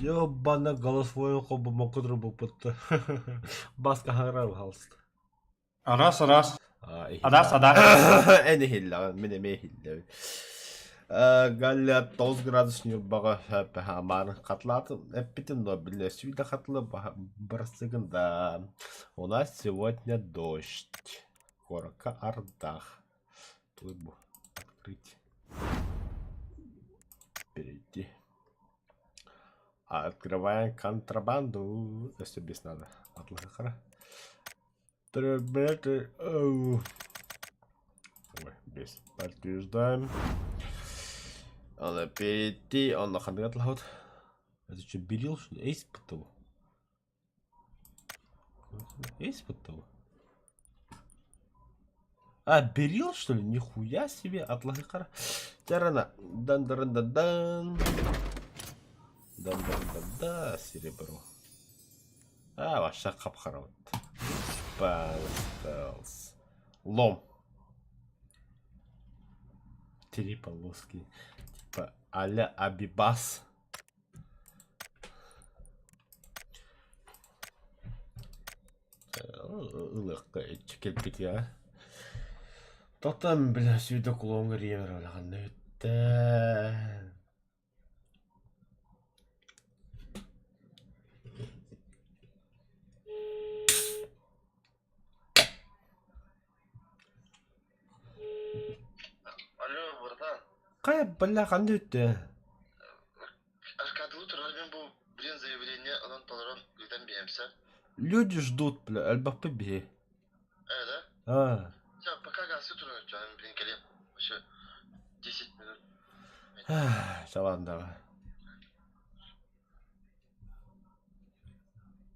Ёбана голосовой холбомокко турбуппут. Баска хаҥырар пожалуйста. Араас араас. Араас араас. Эн иһиллэҕин, мин эмиэ иһиллэбин. Галля 9 градус Ньурбаҕа хаамаарын хатылаатын эппитим но биллэ сүүдэ хатылы бырастыгын да. У нас сегодня дождь. Куоракка ардах. Бу открыть. Перейти. Открываем контрабанду. Если без надо. Атлахара. Ой, без. Подтверждаем. Надо перейти. Он на хандрат Это что, берил, что ли? Эйс того. Эйс того. А, берил, что ли? Нихуя себе, атлахы Тарана. Дан дан дан дан. Дан дан дан да, серебро. А, вообще хап-хара вот. Стелс. Лом. Три полоски. Типа а-ля Абибас. Ылыахха кэлбит я. Тотон бля сүйдэ кулоҥҥа риэмэр улаханна бүттэ. Алло, братан. Хайа бля ханна бүттэ? Аркадылы турар мин бу блин заявление ылан толорон ыытан биэмсэ. Люди ждут, бля, элбэхпит биһи. Э, да? А. Все, пока гасы турар, блин, кэлиэм. Еще 10 минут. Чалан давай.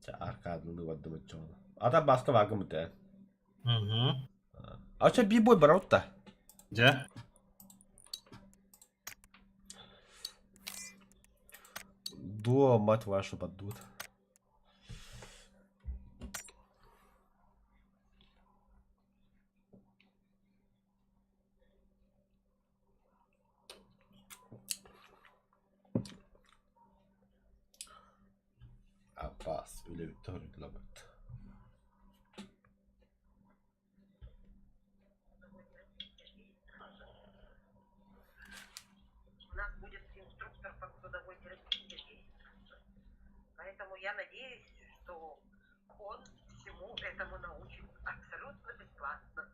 Чэ, аркадылыы бардым оччоҕуна. Ата баска баагым этэ. Угу. А чэ бибой барабыт да? Дьэ. Дуо, мать вашу, поддут. Аббас үлэбит тоһуруйдулабыт. У нас будет инструктор по трудовой терапии здесь. Поэтому я надеюсь, что он всему этому научит абсолютно бесплатно.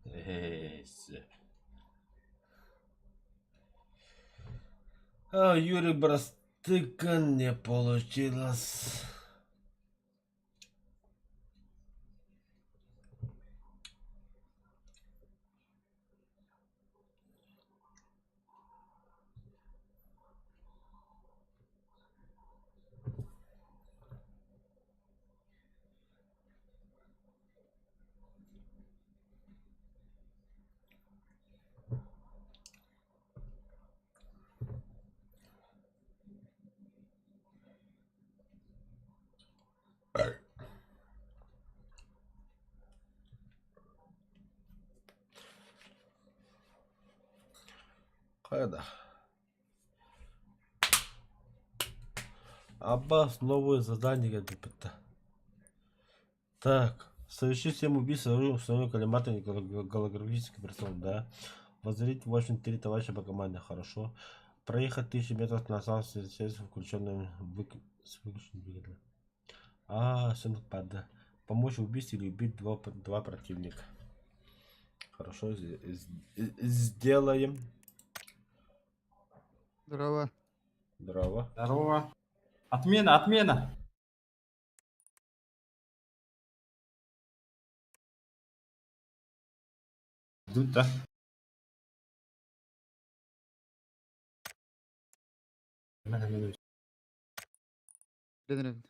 Эс. А, Юрий Брастыкин не получилось. Хайда. Аббас, новое задание кэлбиппит. Так, соверши 7 убийств с оружием установил коллиматор голографический прицел, да. Воззрить 8-3 товарища по команде, хорошо. Проехать 1000 метров на станции с включенным с выключенным двигателем. А, все да. Помочь в убийстве или убить два противника. Хорошо, сделаем. Здорово. Здорово. Здорово. Отмена, отмена. Ждут, да? Мен, Блин,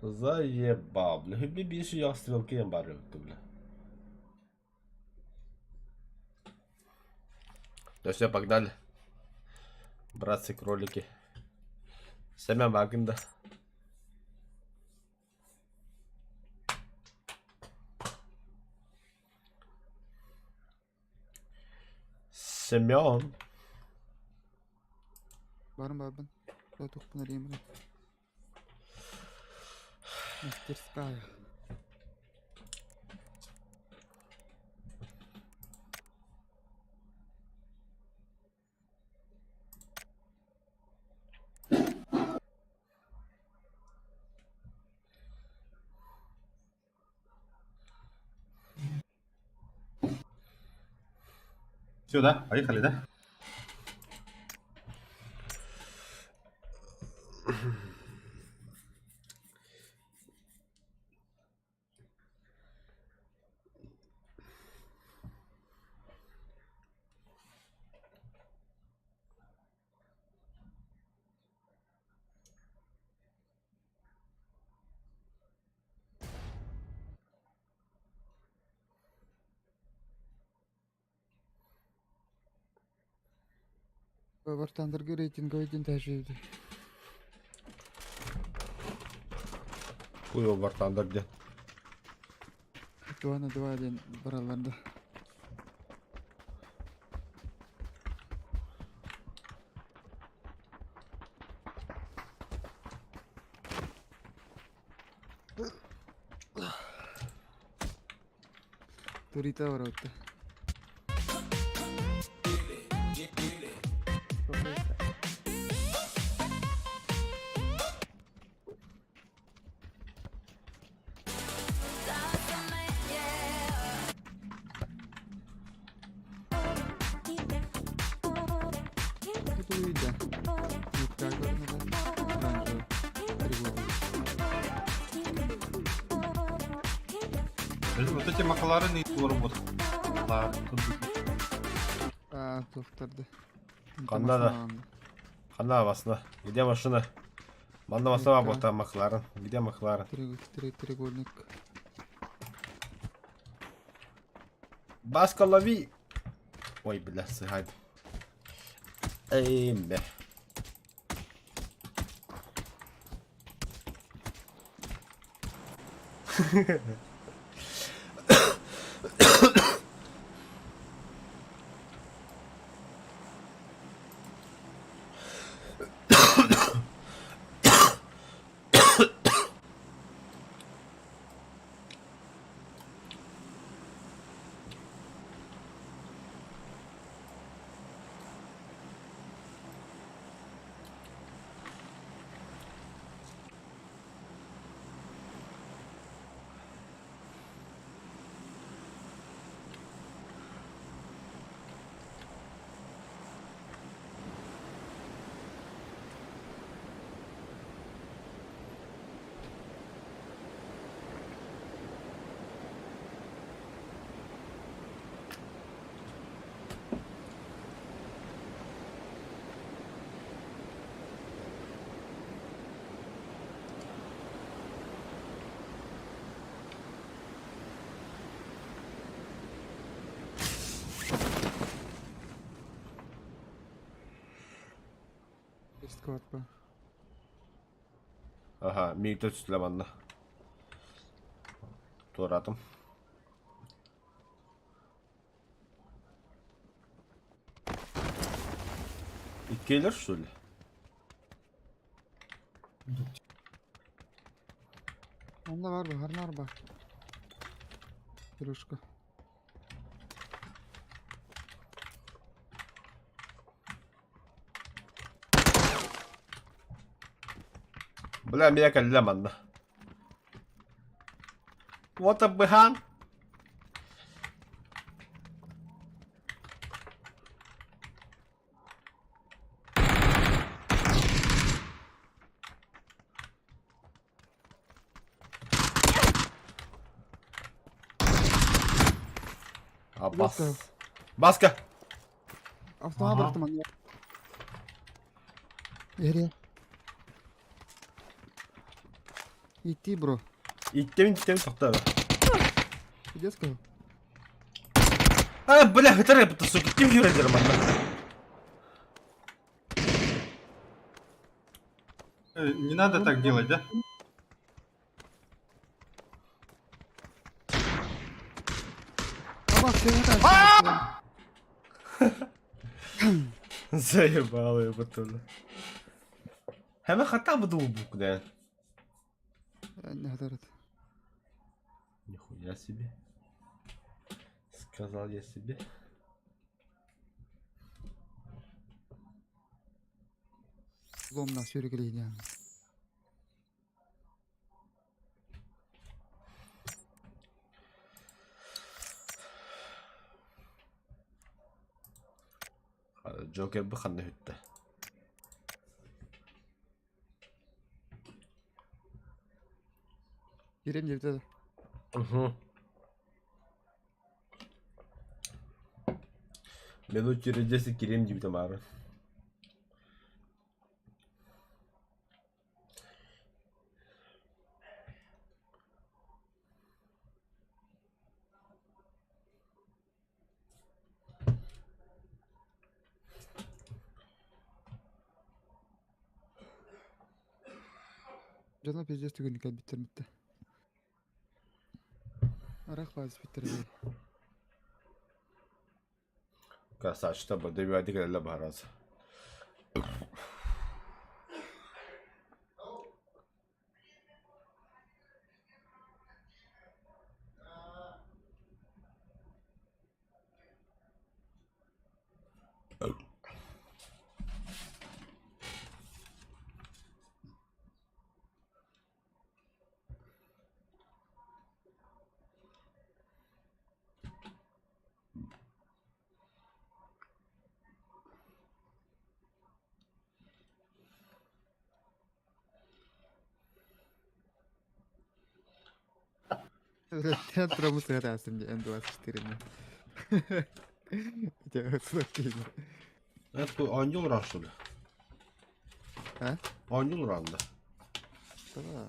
Заебал, бля. Хүбби биир сүүйэх стрелка диэн баар эбит бля. Да все, погнали. Братцы-кролики. Сэмэн бааргын да? Семен. Баарым баарбын. Тохпун эрийэн баран. Мастерская. Все, да? Поехали, да? Вартандерга рейтинговый день даже Хуй его Вартандер где. 2 на 2 диэн бараллар да. Турита барабыт. Тулуйда. Юкта көрүнэр оранжевый треугольник. Блин, вот эти Макларены и работают. Аа, туохтарды. Ханна да? Ханна басна. Где машина? Манна басна буолта Макларен. Где Макларен? Треугольник. Баска лови! Ой, бля, сыгайд. Эй, бля. Сквад па. Аха, миигин түстүлэ манна. Туоратым. Иккиэлэр что ли? Онно бар ба, харнар ба. Сережка. Бля, меня кэллэ манна. What up, быхан? Абас. Баска! Автомат бырахтым анна. Эрия. Идти, бро. Иттем, иттем, тоқтар. Иди сказал. А, бля, хытар это, сука, ким жүреді манна? Не надо так делать, да? Абак, сен это. Заебало я потом. Hemen хата буду букне. Не хатарат. Нихуя себе. Сказал я себе. Ломна сүүрүкэлиһиниэн. Джокер бу ханна бүттэ. Киирэн диэбитэ да. Угу. Минут через 10 киирим диэбитэ маары. Дьоно пиздец түгэнник кэлбиттэр бүттэ. Арах баас биттэр дии. Красавчик, добивай кэллэ баараз. Театр сыгытаасым дии Н24-ни. Ити сылыктыйын. Это оонньуу олорор что ли? А? Оонньуу олорон да. Да.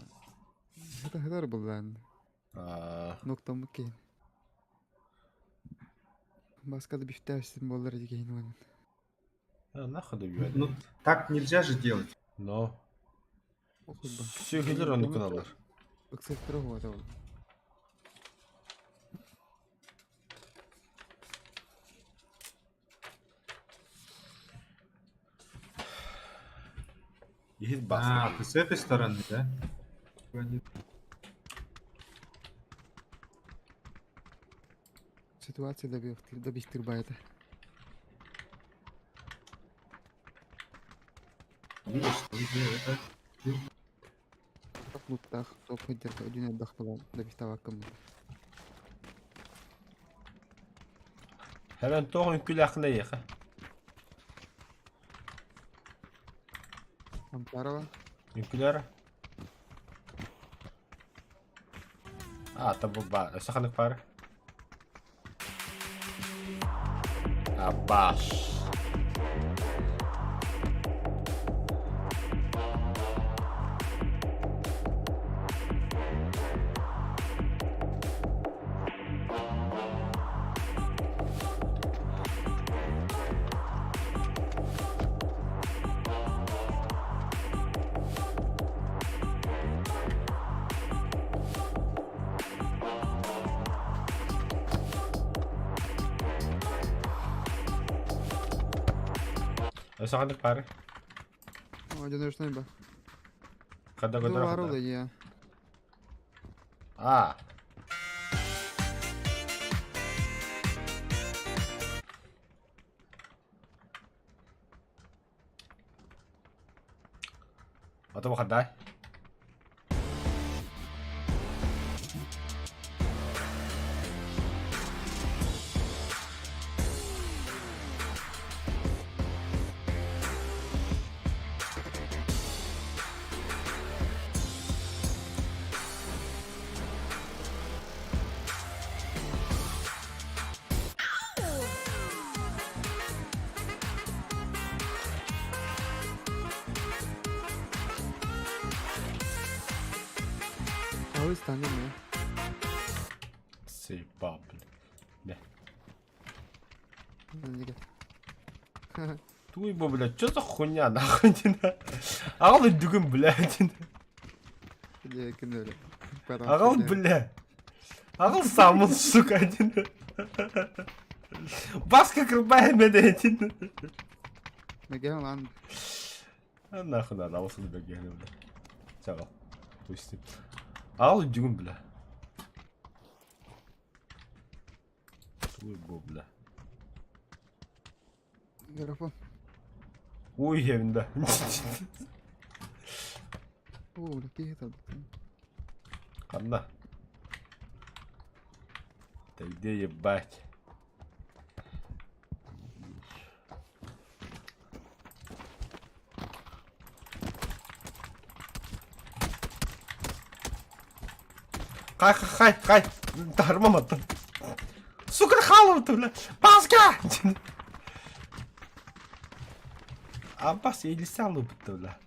Это хатар буллаан. Аа, Ноктоммут киһин. Баска да бифтээсин буоллар ити киһин уонна. а нахуй добивай. Ну, так нельзя же делать. Но. Охуйба. Сүһүлэр оннук гыналлар. Ыксаттара уһуата ол. Иһит баста. А, ты с этой стороны, да? Ситуация добихтир байта. Видишь, что это? Луттаах топ сылдьар өдүн элбэх буолан добихтаабаккын Hemen тоҕо үҥкүүлээххин эйиэхэ. Амтарова Үҥкүүлэр. А, там баар. Өссө ханнык баар? Абаш. Өссө ханнык баар? Одиночный ба. Когда когда Дуару я. А. А то выходай. Ой, станем, Заебал, бля. Бля. Туй бу, блядь, что за хуйня, нахуй, Аҕал үрдүгүн, блядь. Аҕал, бля. Аҕал самын, сука, Баска кырбай мэдэтин. Lan. Нахуй надо, алсын бергені, бля. Чаҕал. Пусть. Аҕал үрдүгүн, бля. Туй бу, бля. Микрофон. Ой, evinde. Оо, бля, киһи это. Ханна? Да где ебать? Хай, хай, хай, хай. Тармаматтан. Сука, халу бля. Баска! Аббас елисе алыбытты, бля.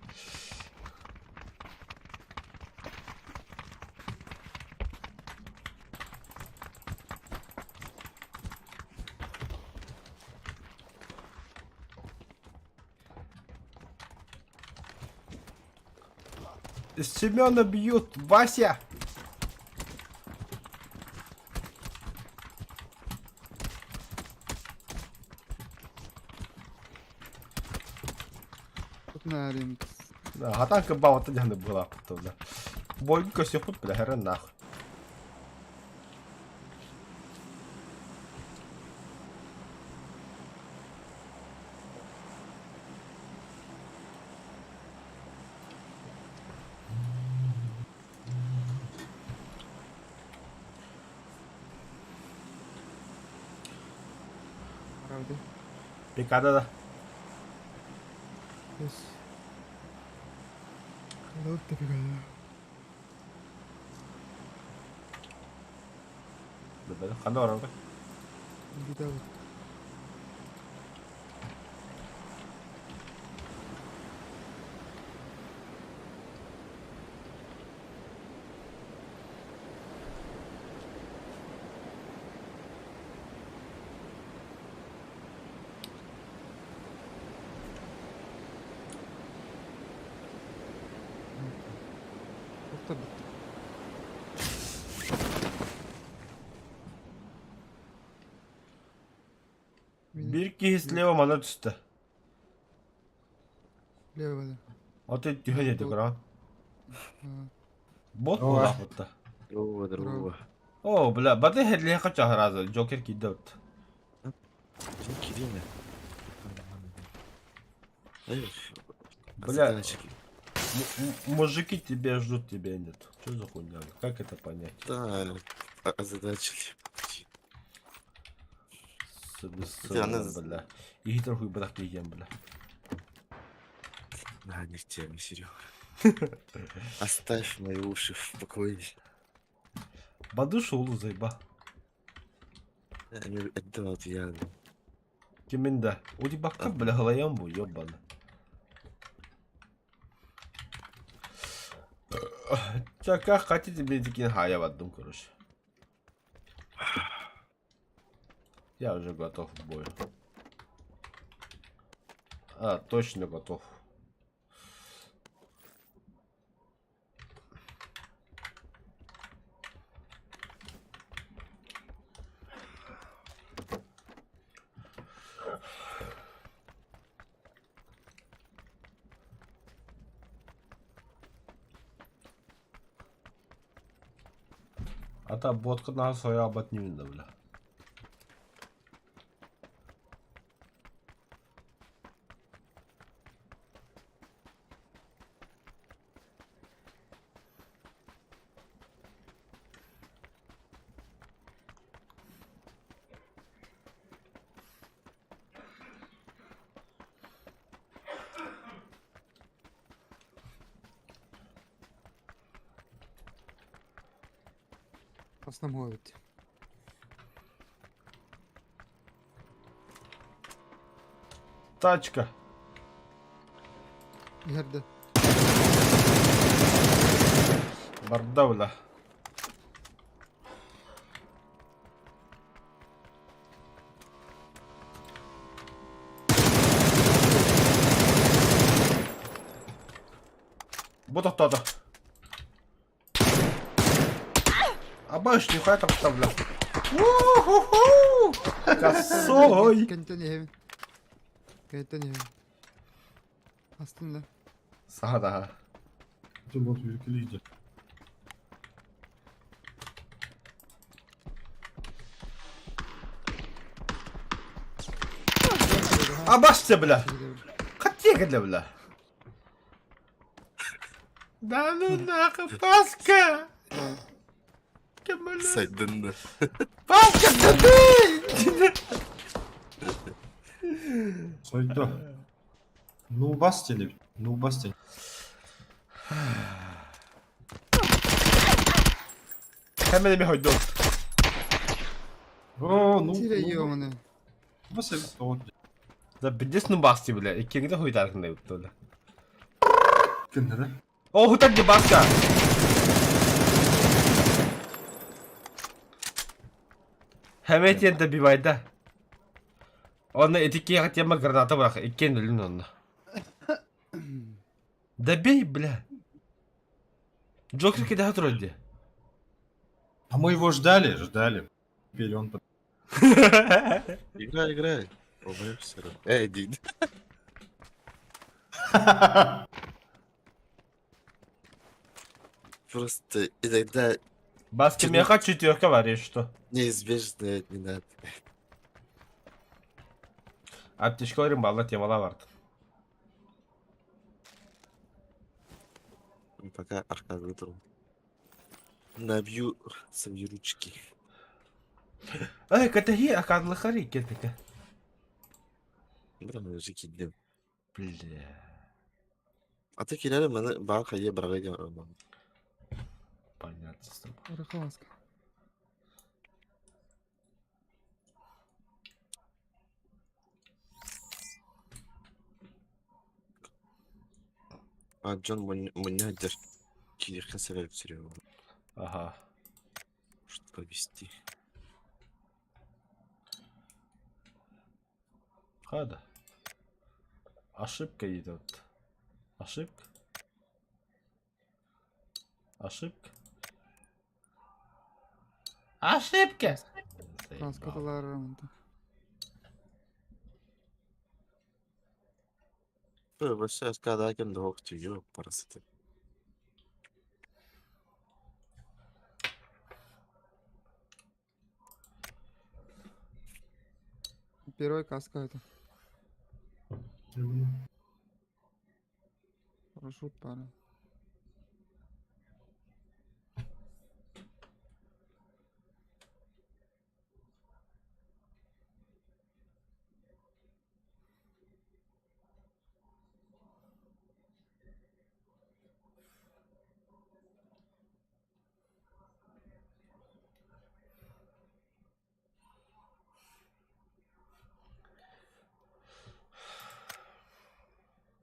Семена бьют, Вася! Да, хатанка баҕата дьаһаны быһалаахпыт да. Бойга көрсүөхпүт бля, херен нахуй. Правда. Пикада да. Yes. Ханна барабыт? Где-то Биир киһи слева мана түстэ. Лево, да. Ото түһэн этэ көрөҕүн. Бот Ооба. буолаахпытта. Здорово, здорово. О, бля, баты херлиэхэ чаһарааза, Джокер киирдэ эбит. Кирилл. Бля, мужики тебя ждут, тебя нет. Что за хуйня? Как это понять? Да, озадачили. С, бля. Иһитэр хуйбатах киһиэн, бля. На, не в теме, Серега. Оставь мои уши в покое. Бадыш улу заеба. Это вот я. Кимин да. У бакка, бля, галаям бу, ёбана. Ча, как хотите, мне такие, а я в одном, короче. Я уже готов к бою. А, точно готов. Ата ботка на своя абат не бля. Основной ведь. Тачка. Герда. Барда, бля. Бу тохтоото. Абаш, нихуя там вставлял. У-ху-ху! Косой! Кэнтэн иһэбин. Кэнтэн иһэбин. Астын да. Саха да. Вот лидер. Абашься, бля! Хотя, бля! Да ну нахуй, Паска! Сайдынна. Паска, да ты! Сойду. Ну убастили, ну убастили. Hemen bir hoydu. О, ну, Тире ну, ёбаный. бас вот. Да пиздец ну басти, бля. Иккиҥҥэ хуйтаркын да. Кыннары. О, хутар ди баска! Hemen тиэн добивай да. Онно ити тема граната бырах. Иккиэн өлүн онно. Добей, бля. Джокер кидаха турар дии. А мы его ждали, ждали. Теперь он Играй, играй. Умрешь все равно. Эй, иди. Просто иногда Баска меха четверка варишь, что? неизбежно не надо. Аптечкаларым балла темала барды. Пока аркады тру. Набью свои ручки. Эй, катахи акадлыхари кетика. Бра, уже кидем. Бля. А ты киляли мене баха є брагадя роман. Понятно с тобой. Раховаска. А Джон Мунядер кидерхен себеп сериал. Ага. Что повести. Хада. Ошибка идет. Ошибка. Ошибка. Ошибка! Каска талар. Вообще, когда кем парасыты. Первая каска это. Парашют пара.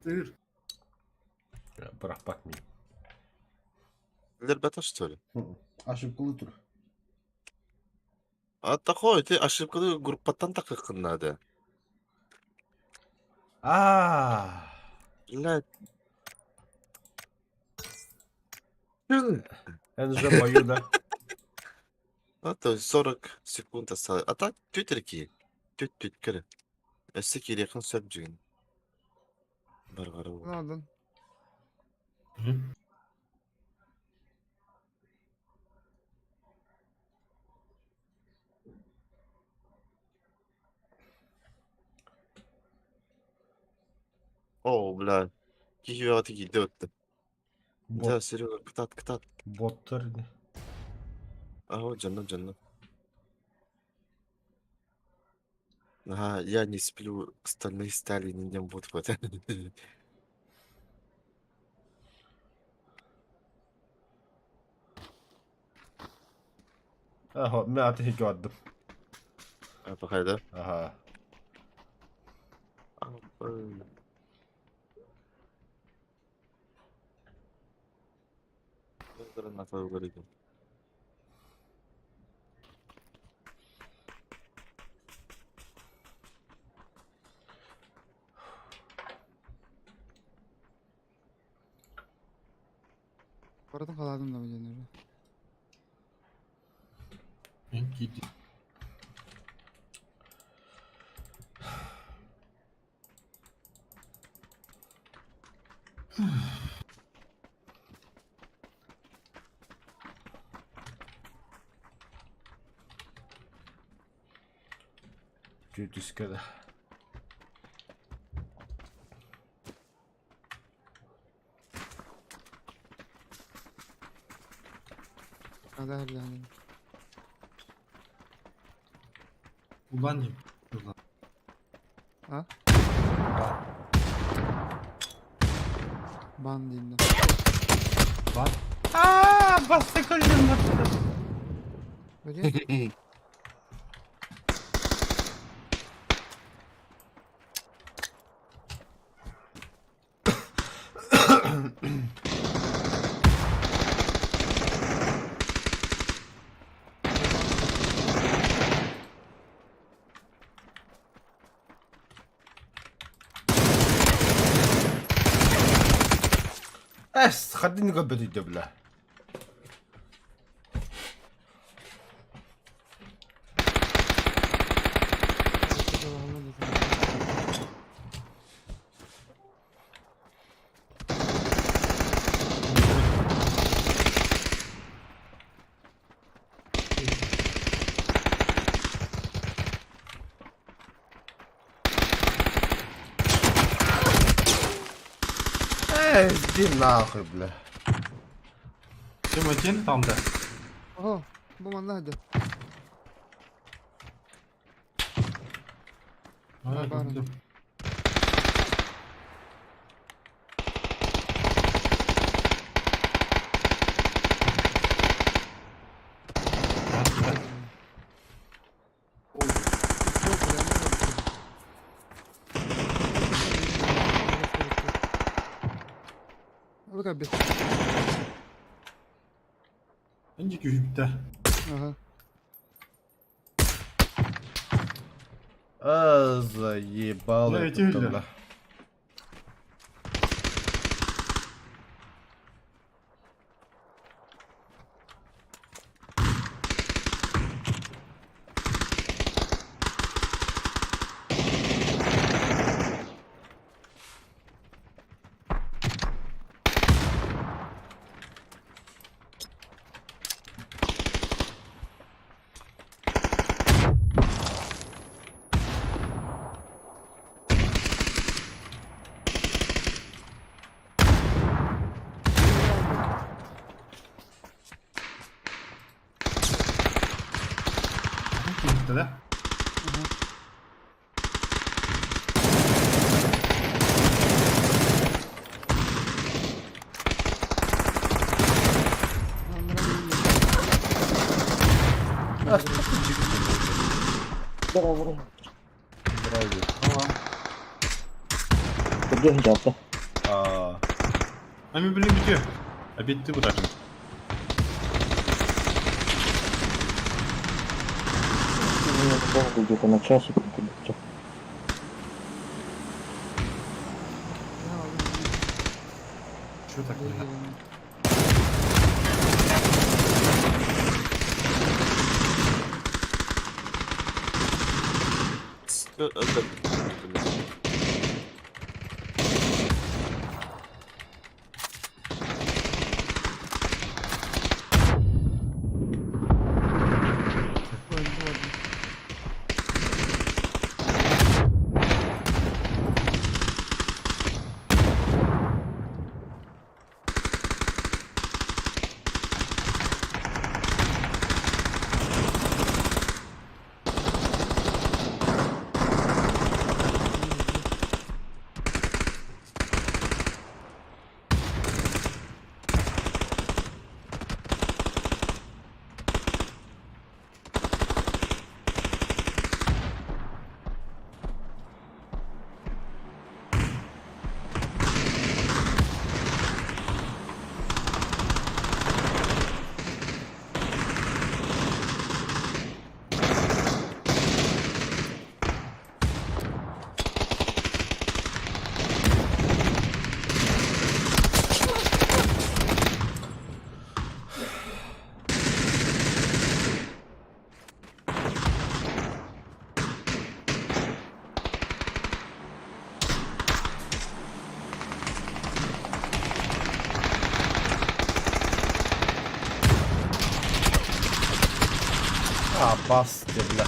Тыр. Бырахпат мин. Лербета, что ли? Ошибка тур. А такой, ты ошибка группаттан так надо. А. Блядь. НЖ бою, да. А то есть 40 секунд осталось. А так, тютерки. Тют-тют кірі. Өсі керекін сөп жүгін. Барғары ол. Ладно. О, бля. Кихи тиги өтті. Бот, Да, Серега, кытат, кытат. боттар. Ага, жанна, жанна. Ага, я не сплю, остальные стали не вот вот. Ага, мен аты көрдüm. А, пока, да? Ага. А, блин. Граната говорит. Барытын халаатым да диэн уже. Мен киирдим. Чуть да. Hadi yani. Ulan diyeyim. Ulan. Ha? Ban diyeyim de. Lan. Ааа, басты көлдім. Bakayım. Эс, хадин көбөтүйдө бля. Э, иди нахуй, бля. Ким один там да. Oho, bu manna hadi. Ha, Бар. gördüm. Bak, bak. Bak abi. Önceki hüpte. Aha. А, заебал Бля, этот, эти люди. бля. Hüpte de. Aha. Здравия. Tamam. А, Ama bilim bitiyor. Ha, bitti bu da. Где-то на часик где-то. Şu takım. Это... Абас, бля.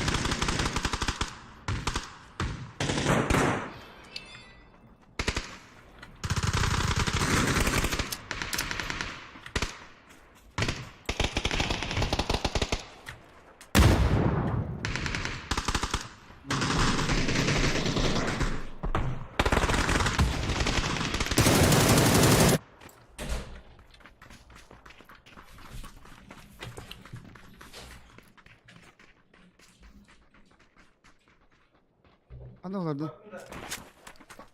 Аны олордун.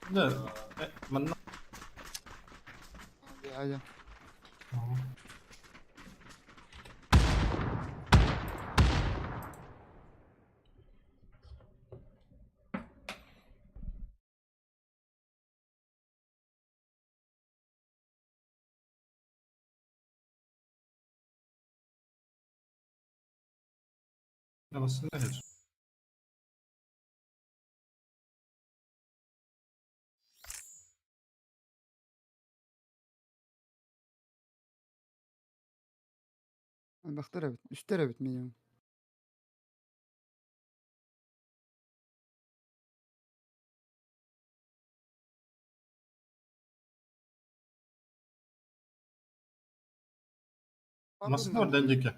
Да, манна. Айа. Басында. Бахтар эбит. Үстэр эбит минимум. Массыына орден диэки.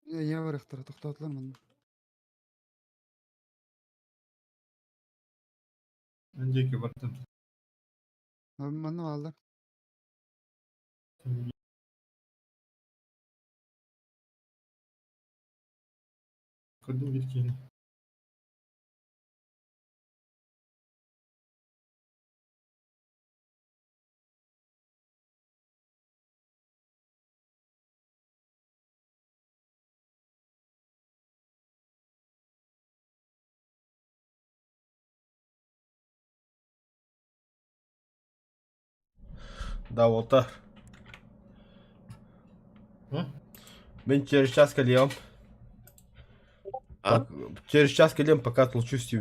Ийэ барыахтара тохтоотулар манна. Эн диэки бардым. Манна бааллар. Көрдүм биир киһини. Да, вот М? Мин через час кэлиэм. А? Так, через час кэлиэм, пока отлучусь.